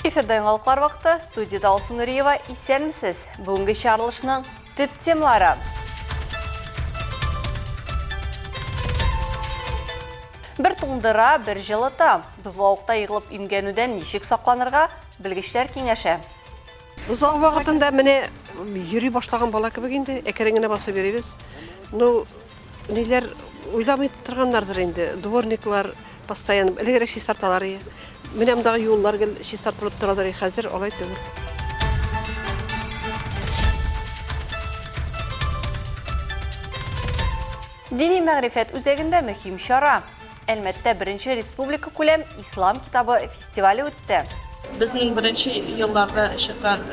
Эфирда яңалыклар вакыты. Студиядә Алсу Нуриева. Исәнмесез. Бүгенге чыгарылышның төп темалары. Бер туңдыра, бер җылыта. Бозлавыкта егылып имгәнүдән ничек сакланырга, белгечләр киңәшә. Бозлавык вакытында менә йөри башлаган бала кебек инде, әкрен генә басып йөрибез. Ну, Ниләр уйламый торганнардыр инде, дворниклар постоянно, элегрәк чистарталар ие. Менә мондагы юллар гел чистартылып торадыр, хәзер алай түгел. Дини мәгърифәт үзәгендә мөһим чара. Әлмәттә беренче республика күләм Ислам китабы фестивале үтте. Безнең беренче елларда чыккан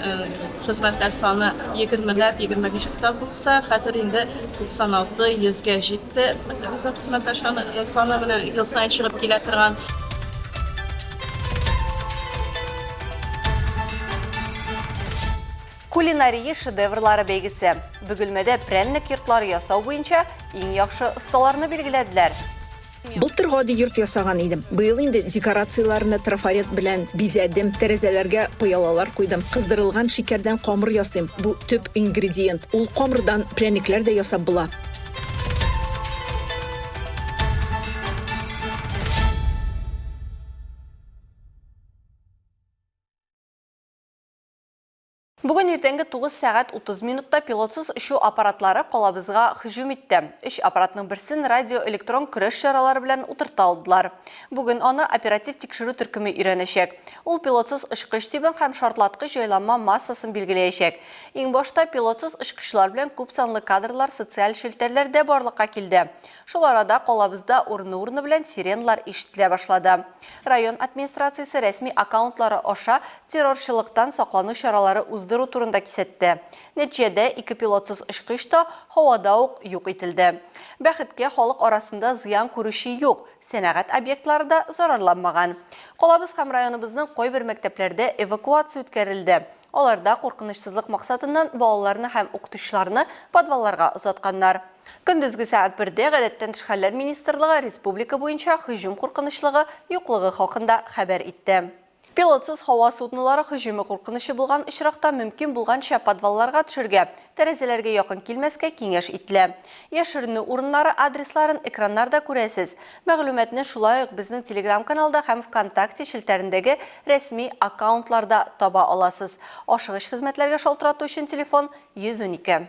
хезмәтләр саны егермеләп, 25 китап булса, хәзер инде 96, йөзгә җитте. Безнең хезмәтләр саны менә ел саен чыгып килә торган. Кулинария шедеврлары бәйгесе. Бөгелмәдә прәннек йортлары ясау буенча иң яхшы осталарны билгеләделәр. Былтыр гади йорт ясаган идем. Быел инде декорацияләрне трафарет белән бизәдем, тәрәзәләргә пыялалар куйдым. Кыздырылган шикәрдән камыр ясыйм, бу төп ингредиент. Ул камырдан прәннекләр дә ясап була. Бүген иртәнге 9 сәгать 30 минутта пилотсыз очу аппаратлары калабызга һөҗүм итте. Өч аппаратның берсен радиоэлектрон көрәш чаралары белән утырта алдылар. Бүген аны оператив тикшерү төркеме өйрәнәчәк. Ул пилотсыз очкыч тибын һәм шартлаткыч җайланма массасын билгеләячәк. Иң башта пилотсыз очкычлар белән күп санлы кадрлар социаль челтәрләрдә барлыкка килде. Шул арада калабызда урыны-урыны белән сиреналар ишетелә башлады. Район администрациясе рәсми аккаунтлары аша террорчылыктан саклану чаралары уздыру турында кисәтте. Нәтиҗәдә, ике пилотсыз очкыч та һавада ук юк ителде. Бәхеткә, халык арасында зыян күрүче юк, сәнәгать объектлары да зарарланмаган. Калабыз һәм районыбызның кайбер мәктәпләрдә эвакуация үткәрелде. Аларда куркынычсызлык максатыннан балаларны һәм укытучыларны подвалларга озатканнар. Көндезге сәгать бердә Гадәттән тыш хәлләр министрлыгы республика буенча һөҗүм куркынычлыгы юклыгы хакында хәбәр итте. Пилотсыз һава суднолары һөҗүме куркынычы булган очракта мөмкин булганча подвалларга төшергә, тәрәзәләргә якын килмәскә киңәш ителә. Яшеренү урыннары адресларын экраннарда күрәсез. Мәгълүматны шулай ук безнең Телеграм-каналда һәм ВКонтакте челтәрендәге рәсми аккаунтларда таба аласыз. Ашыгыч хезмәтләргә шалтырату өчен телефон, 112.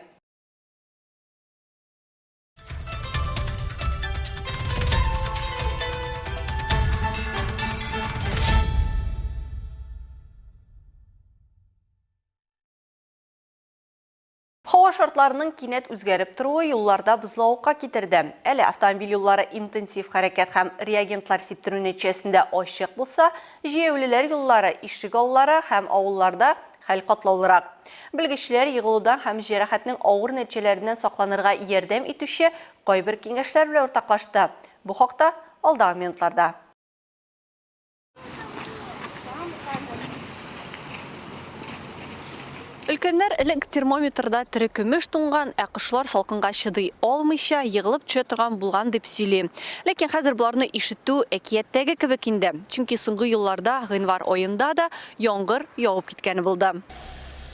Һава шартларының кинәт үзгәреп торуы юлларда бозлавыкка китерде. Әле автомобиль юллары интенсив хәрәкәт һәм реагентлар сиптерү нәтиҗәсендә ачык булса, җәяүлеләр юллары, ишек аллары һәм авылларда хәл катлаулырак. Белгечләр егылудан һәм җәрәхәтнең авыр нәтиҗәләреннән сакланырга ярдәм итүче кайбер киңәшләр белән уртаклашты. Бу хакта алдагы минутларда. Өлкәннәр элек термометрда терекөмеш туңган, ә кошлар салкынга чыдый алмыйча, егылып төшә торган булган дип сөйли. Ләкин хәзер боларны ишетү әкияттәге кебек инде. Чөнки соңгы елларда гыйнвар аенда да яңгыр явып киткәне булды.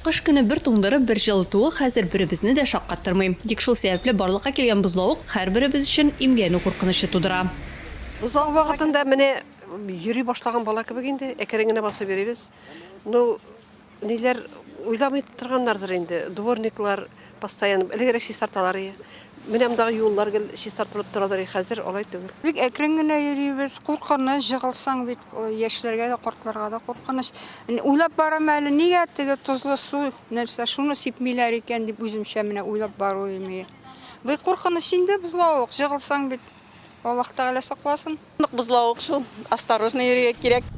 Кыш көне бер туңдырып, бер җылытуы хәзер беребезне дә шаккаттырмый. Тик шул сәбәпле барлыкка килгән бозлавык һәрберебез өчен имгәнү куркынычы тудыра. Бозлавык вакытында менә йөри башлаган бала кебек инде, әкрен генә басып йөрибез. Ну, ниләр уйламый торганнардыр инде, дворниклар постоянно, элегрәк чистарталар ие. Менә мондагы юллар гел чистартылып торадыр, хәзер алай түгел. Бик әкрен генә йөрибез, куркыныч, җыгылсаң бит, яшьләргә дә, картларга да куркыныч. Уйлап барам әле, нигә теге тозлы су, нәрсә, шуны сипмиләр икән дип үземчә менә уйлап баруым. Бик куркыныч инде бозлавык, җыгылсаң бит. Аллаһ Тәгалә сакласын. Нык бозлавык шул, осторожно йөрергә кирәк.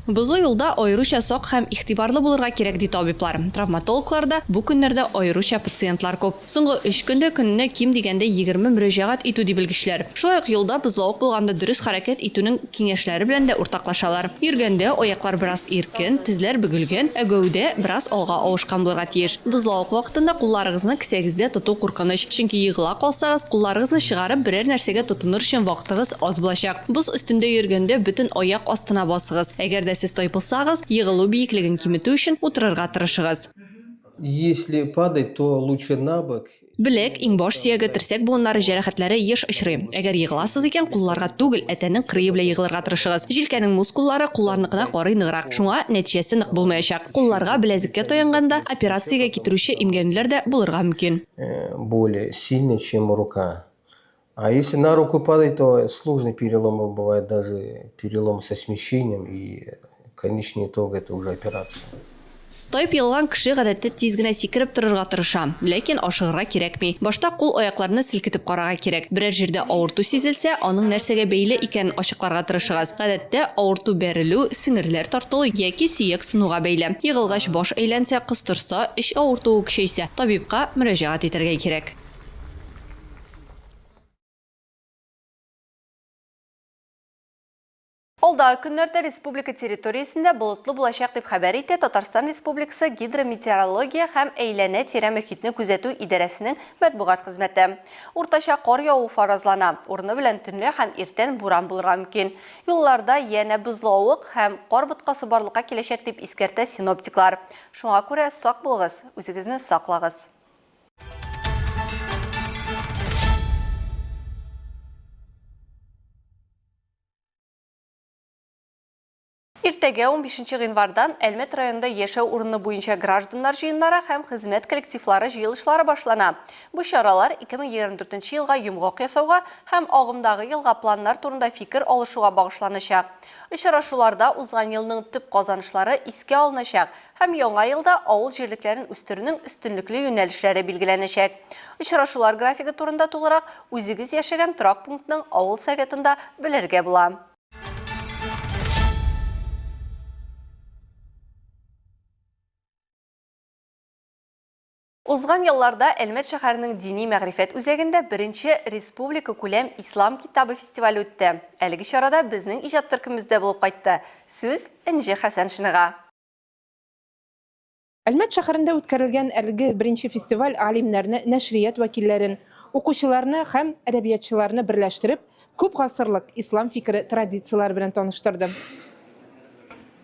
Бозлы юлда аеруча сак һәм игътибарлы булырга кирәк, ди табиблар. Травматологларда бу көннәрдә аеруча пациентлар күп. Соңгы өч көндә көненә ким дигәндә 20 мөрәҗәгать итү, ди белгечләр. Шулай ук юлда бозлавык булганда дөрес хәрәкәт итүнең киңәшләре белән дә уртаклашалар. Йөргәндә аяклар бераз иркен, тезләр бөгелгән, ә гәүдә бераз алга авышкан булырга тиеш. Бозлавык вакытында кулларыгызны кесәгездә тоту куркыныч, чөнки егыла калсагыз, кулларыгызны чыгарып берәр нәрсәгә тотыныр өчен вакытыгыз аз булачак. Боз өстендә йөргәндә бөтен аяк астына басыгыз. Әгәр дә. сез тайпылсагыз, егылу биеклеген киметү өчен утырырга тырышыгыз. Если падать, то лучше на бок. Беләк, иңбаш сөяге, терсәк буыннары җәрәхәтләре еш очрый. Әгәр егыласыз икән, кулларга түгел, ә тәннең кырые белән егылырга тырышыгыз. Җилкәнең мускуллары кулларныкына карый ныграк, шуңа нәтиҗәсе нык булмаячак. Кулларга, беләзеккә таянганда, операциягә китерүче имгәнүләр дә булырга мөмкин. Более сильный, чем рука. А если на руку падать, то сложный перелом бывает даже перелом со смещением и конечный итог это уже операция. Таеп егылган кеше гадәттә тиз генә сикереп торырга тырыша. Ләкин ашыгырга кирәкми. Башта кул-аякларны селкетеп карарга кирәк. Берәр җирдә авырту сизелсә, аның нәрсәгә бәйле икәнен ачыкларга тырышыгыз. Гадәттә, авырту бәрелү, сеңерләр тартылу яки сөяк сынуга бәйле. Егылгач баш әйләнсә, костырса, эч авыртуы көчәйсә, табибка мөрәҗәгать итәргә кирәк. Алдагы көннәрдә республика территориясендә болытлы булачак дип хәбәр итә Татарстан Республикасы Гидрометеорология һәм әйләнә-тирә мөхитне күзәтү идарәсенең матбугат хезмәте. Уртача кар яву фаразлана, урыны белән төнлә һәм иртән буран булырга мөмкин. Юлларда янә бозлавык һәм кар боткасы барлыкка киләчәк дип искәртә синоптиклар. Шуңа күрә сак булыгыз, үзегезне саклагыз. Иртәгә 15 гыйнвардан Әлмәт районында яшәү урыны буенча гражданнар җыеннары һәм хезмәт коллективлары җыелышлары башлана. Бу чаралар 2024 елга йомгак ясауга һәм агымдагы елга планнар турында фикер алышуга багышланачак. Очрашуларда узган елның төп казанышлары искә алыначак һәм яңа елда авыл җирлекләрен үстерүнең өстенлекле юнәлешләре билгеләнәчәк. Очрашулар графигы турында тулырак үзегез яшәгән торак пунктның авыл советында белергә була. Узган елларда Әлмәт шәһәренең дини мәгърифәт үзәгендә беренче республика күләм ислам китабы фестивале үтте. Әлеге чарада безнең иҗат төркемебез дә булып кайтты. Сүз Энҗе Хәсәншинага. Әлмәт шәһәрендә үткәрелгән әлеге беренче фестиваль галимнәрне, нәшрият вәкилләрен, укучыларны һәм әдәбиятчыларны берләштереп, күп гасырлык ислам фикере традицияләре белән таныштырды.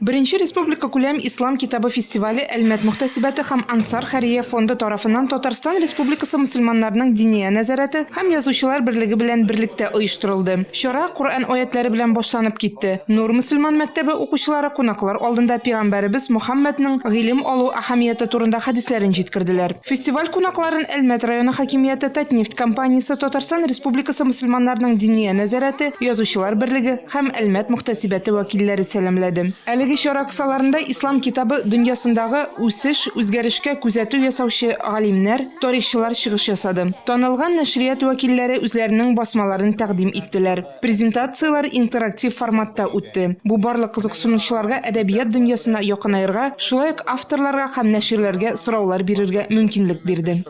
Беренче республикакүләм Ислам китабы фестивале Әлмәт мөхтәсибәте һәм Ансар хәрия фонды тарафыннан Татарстан Республикасы мөселманнарының Диния нәзарәте һәм Язучылар берлеге белән берлектә оештырылды. Чара Коръән аятләре белән башланып китте. Нур мөселман мәктәбе укучылары кунаклар алдында пигамбәребез Мөхәммәднең гыйлем алу әһәмияте турында хәдисләрен җиткерделәр. Фестиваль кунакларын Әлмәт районы хакимияте, Татнефть компаниясе, Татарстан Республикасы мөселманнарының Диния нәзарәте, Язучылар берлеге һәм Әлмәт мөхтәсибәте вәкилләре сәламләде. Әлеге чара кысаларында Ислам китабы дөньясындагы үсеш, үзгәрешкә күзәтү ясаучы галимнәр, Тарихчылар чыгыш ясады. Танылган нәшрият вәкилләре үзләренең басмаларын тәкъдим иттеләр. Презентацияләр интерактив форматта үтте. Бу барлык кызыксынучыларга әдәбият дөньясына якынаерга, шулай ук авторларга һәм нәширләргә сораулар бирергә мөмкинлек бирде.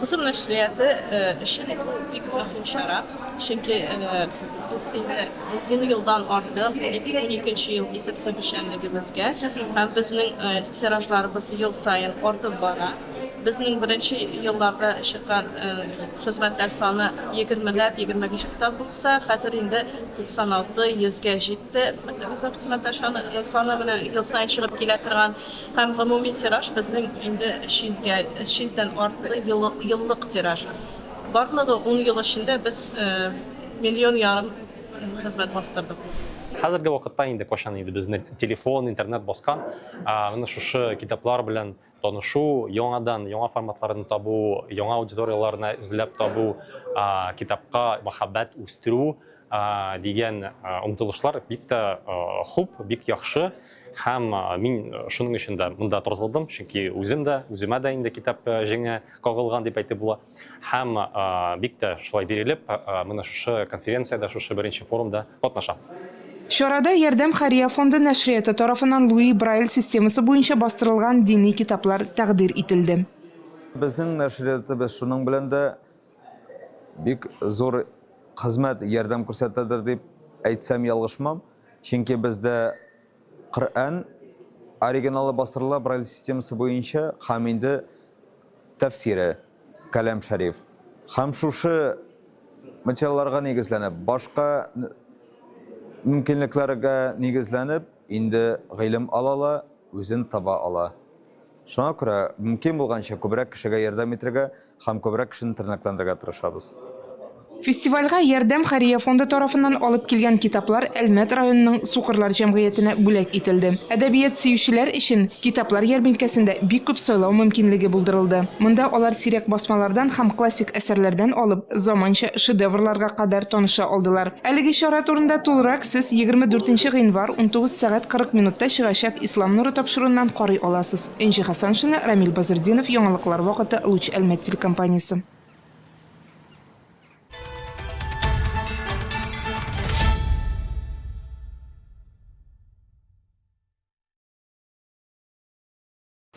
Кызым нәшрияты өчен бу бик мөһим чара, чөнки без инде ун елдан артык, уникенче ел китеп эшчәнлегебезгә, һәм безнең тиражларыбыз ел саен артып бара. Безнең беренче елларда чыккан хезмәтләр саны егермеләп, 25 китап булса, хәзер инде 96, йөзгә җитте. Безнең хезмәтләр саны менә ел саен чыгып килә торган һәм гомуми тираж безнең инде 300гә, 300дән артты еллык тираж. Барлыгы ун ел эчендә без миллион ярым хезмәт бастырдык. Хәзерге вакытта инде кайчан инде безне телефон, интернет баскан, менә шушы китаплар белән танышу, яңадан яңа форматларны табу, яңа аудиторияләрне эзләп табу, китапка мәхәббәт үстерү дигән омтылышлар бик тә хуп, бик яхшы. Һәм мин шуның өчен дә монда тартылдым, чөнки үзем дә, үземә дә инде китап җиңе кагылган дип әйтеп була. Һәм бик тә шулай бирелеп, менә шушы конференциядә, шушы беренче форумда катнашам. Чарада Ярдәм хәрия фонды нәшрияты тарафыннан Луи Брайль системасы буенча бастырылган дини китаплар тәкъдир ителде. Безнең нәшриятыбыз шуның белән дә бик зур хезмәт, ярдәм күрсәтәдер дип әйтсәм ялгышмам. Чөнки бездә Коръән оригиналы бастырыла Брайль системасы буенча һәм инде тәфсире, Кәлам Шәриф. Һәм шушы материалларга нигезләнеп, башка мөмкинлекләргә нигезләнеп, инде гыйлем ала ала, үзен таба ала. Шуңа күрә мөмкин булганча күбрәк кешегә ярдәм итергә һәм күбрәк кешене тернәкләндерергә тырышабыз. Фестивальгә Ярдәм хәрия фонды тарафыннан алып килгән китаплар Әлмәт районының Сукырлар җәмгыятенә бүләк ителде. Әдәбият сөючеләр өчен китаплар ярминкәсендә бик күп сайлау мөмкинлеге булдырылды. Монда алар сирәк басмалардан һәм классик әсәрләрдән алып, заманча шедеврларга кадәр таныша алдылар. Әлеге чара турында тулырак сез 24 нче гыйнвар, 19 сәгать 40 минутта чыгачак Ислам нуры тапшыруыннан карый аласыз. Энҗе Хәсәншина, Рамил Базырдинов, Яңалыклар вакыты, Луч Әлмәт телекомпаниясе.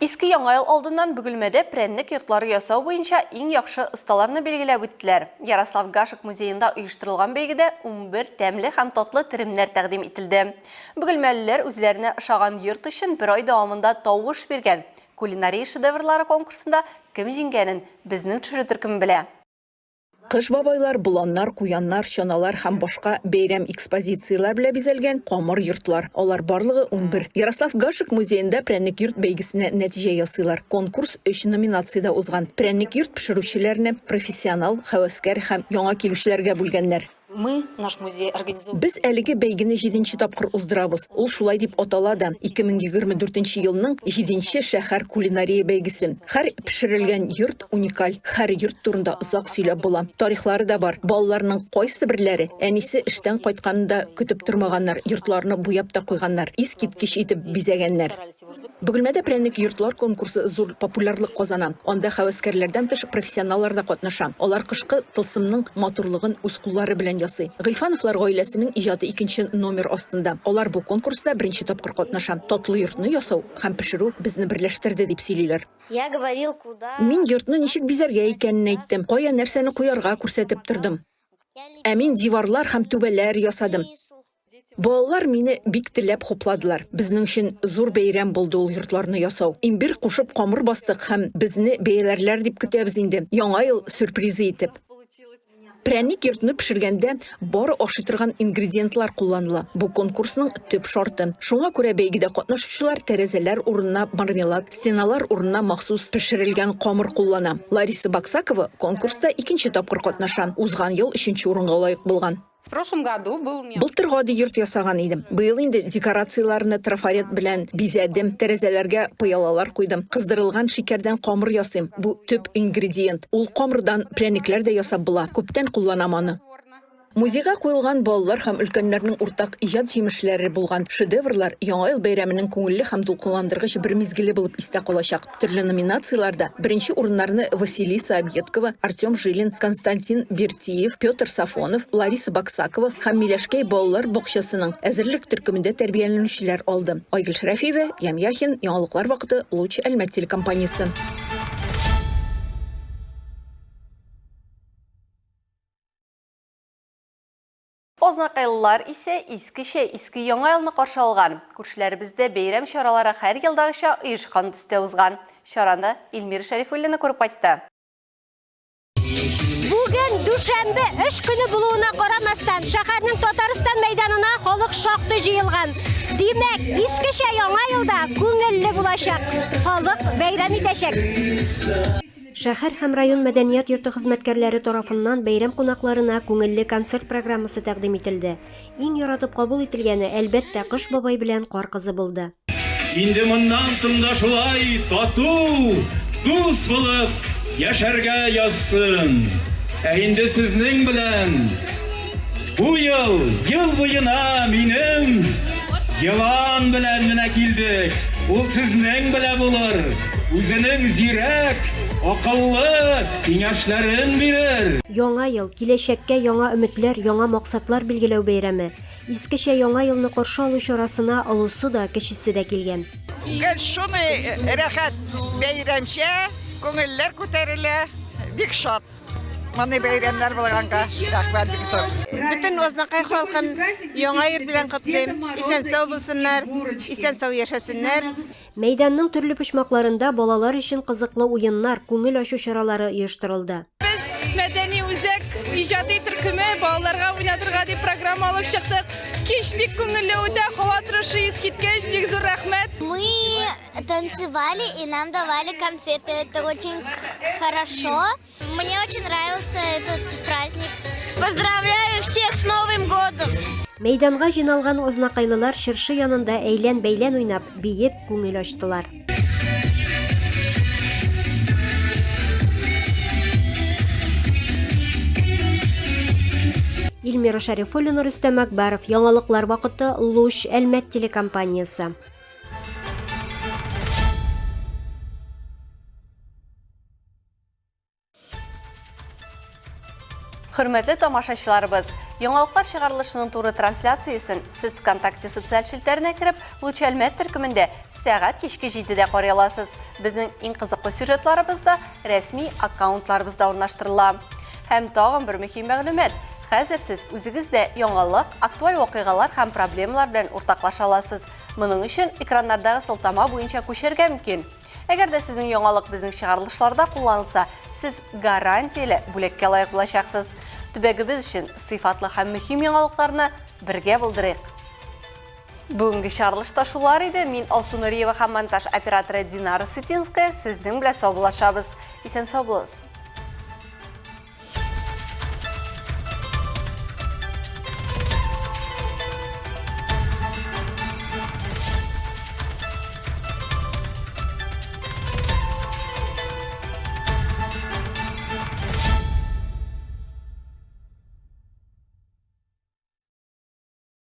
Иске Яңа ел алдыннан Бөгелмәдә прәннек йортлары ясау буенча иң яхшы осталарны билгеләп үттеләр. Ярослав Гашек музеенда оештырылган бәйгедә 11 тәмле һәм татлы теремнәр тәкъдим ителде. Бөгелмәлеләр үзләренә ошаган йорт өчен бер ай дәвамында тавыш биргән. Кулинария шедеврлары конкурсында кем җиңгәнен безнең төшерү төркеме белә. Кыш бабайлар, боланнар, куяннар, чаналар һәм башка бәйрәм экспозицияләр белән бизәлгән камыр йортлар. Алар барлыгы 11. Ярослав Гашек музеенда Прәннек йорт бәйгесенә нәтиҗә ясыйлар. Конкурс өч номинациядә узган. Прәннек йорт пешерүчеләрне профессионал, һәвәскәр һәм яңа килүчеләргә бүлгәннәр. Мы, наш музей организовывает. Без әлеге бәйгене җиденче тапкыр уздырабыз. Ул шулай дип атала да, 2024 елның җиденче шәһәр кулинария бәйгесе. Һәр пешерелгән йорт уникаль, һәр йорт турында озак сөйләп була. Тарихлары да бар. Балаларның кайсыберләре әнисе эштән кайтканын да көтеп тормаганнар, йортларны буяп та куйганнар, искиткеч итеп бизәгәннәр. Бөгелмәдә прәннек йортлар конкурсы зур популярлык казана. Анда һәвәскәрләрдән тыш профессионаллар да катнаша. Алар кышкы тылсымның матурлыгын үз куллары белән ясый. Гыйльфановлар гаиләсенең иҗаты икенче номер астында. Алар бу конкурста беренче тапкыр катнаша. Татлы йортны ясау һәм пешерү безне берләштерде, дип сөйлиләр. Я говорил, куда. Мин йортны ничек бизәргә икәнен әйттем, кая нәрсәне куярга күрсәтеп тордым. Ә мин диварлар һәм түбәләр ясадым. Балалар мине бик теләп хупладылар. Безнең өчен зур бәйрәм булды ул йортларны ясау. Имбир кушып камыр бастык һәм безне бәяләрләр дип көтәбез инде, Яңа ел сюрпризы итеп. Прәнник йортны пешергәндә бары ашый торган ингредиентлар кулланыла. Бу конкурсның төп шарты. Шуңа күрә бәйгедә катнашучылар тәрәзәләр урынына мармелад, стеналар урынына махсус пешерелгән камыр куллана. Лариса Баксакова конкурста икенче тапкыр катнаша. Узган ел өченче урынга лаек булган. В прошлом году был у меня. Былтыр гади йорт ясаган идем. Быел инде декорацияләрне трафарет белән бизәдем, тәрәзәләргә пыялалар куйдым. Кыздырылган шикәрдән камыр ясыйм. Бу төп ингредиент. Ул камырдан прәнекләр дә ясап була. Күптән кулланам аны. Музейга куелган балалар һәм өлкәннәрнең уртак иҗат җимешләре булган шедеврлар Яңа ел бәйрәменең күңелле һәм дулкынландыргыч бер мизгеле булып истә калачак. Төрле номинацияләрдә беренче урыннарны Василиса Объедкова, Артем Жилин, Константин Бертиев, Петр Сафонов, Лариса Баксакова һәм Миләшкәй балалар бакчасының әзерлек төркемендә тәрбияләнүчеләр алды. Айгөл Шәрәфиева, Ям Яхин, Яңалыклар вакыты, Луч Әлмәт телекомпаниясе. Азнакайлылар исә искечә иске Яңа елны каршы алган. Күршеләребездә бәйрәм чаралары һәр елдагыча оешкан төстә узган. Чараны Эльмира Шәрифуллина күреп кайтты. Бүген дүшәмбе эш көне булуына карамастан, шәһәрнең Татарстан мәйданына халык шактый җыелган. Димәк, искечә Яңа елда күңелле булачак. Халык бәйрәм итәчәк. Шәһәр һәм район мәдәният йорты хезмәткәрләре тарафыннан бәйрәм кунакларына күңелле концерт программасы тәкъдим ителде. Иң яратып кабул ителгәне, әлбәттә, Кыш бабай белән Кар кызы булды. Инде моннан соң да шулай тату, дус булып яшәргә язсын. Ә инде сезнең белән бу ел, ел буена минем елан белән менә килдек. Ул сезнең белән булыр. Үзенең зирәк, акыллы киңәшләрен бирер. Яңа ел, киләчәккә яңа өметләр, яңа максатлар билгеләү бәйрәме. Искечә Яңа елны каршы алу чарасына олысы да, кечесе дә килгән. Гел шундый рәхәт бәйрәмчә, күңелләр күтәрелә, бик шат. Мондый бәйрәмнәр булганга рәхмәт бик зур. Бөтен Азнакай халкын Яңа ел белән котлыйм. Исән-сау булсыннар, исән-сау яшәсеннәр. Мәйданның төрле почмакларында балалар өчен кызыклы уеннар, күңел ачу чаралары оештырылды. Без Мәдәни үзәк иҗади төркеме балаларга уйнатырга дип программа алып чыктык. Кич бик күңелле үтә, һава торышы искиткеч, бик зур рәхмәт. Мы танцевали и нам давали конфеты. Это очень хорошо. Мне очень нравился этот праздник. Поздравляю всех с Новым годом! Мәйданга җыйналган азнакайлылар чыршы янында әйлән-бәйлән уйнап, биеп, күңел ачтылар. Илмира Шәрифуллина, Рөстәм Әкбәров, Яңалыклар вакыты, Луч, Әлмәт телекомпаниясе. Хөрмәтле тамашачыларыбыз, яңалыклар чыгарылышының туры трансляциясен сез ВКонтакте социаль челтәренә кереп, Луч Әлмәт төркемендә сәгать кичке 7-дә карый аласыз. Безнең иң кызыклы сюжетларыбыз да рәсми аккаунтларыбызда урнаштырыла. Һәм тагын бер мөһим мәгълүмат. Хәзер сез үзегез дә яңалык, актуаль вакыйгалар һәм проблемалар белән уртаклаша аласыз. Моның өчен экраннардагы сылтама буенча күчәргә мөмкин. Әгәр дә сезнең яңалык безнең чыгарылышларда кулланылса, сез гарантияле бүләккә лаек булачаксыз. Төбәгебез өчен сыйфатлы һәм мөһим яңалыкларны бергә булдырыйк. Бүгенге чыгарылышта шулар иде. Мин Алсу Нуриева һәм монтаж операторы Динара Сытинская сезнең белән саубуллашабыз. Исән сау булыгыз.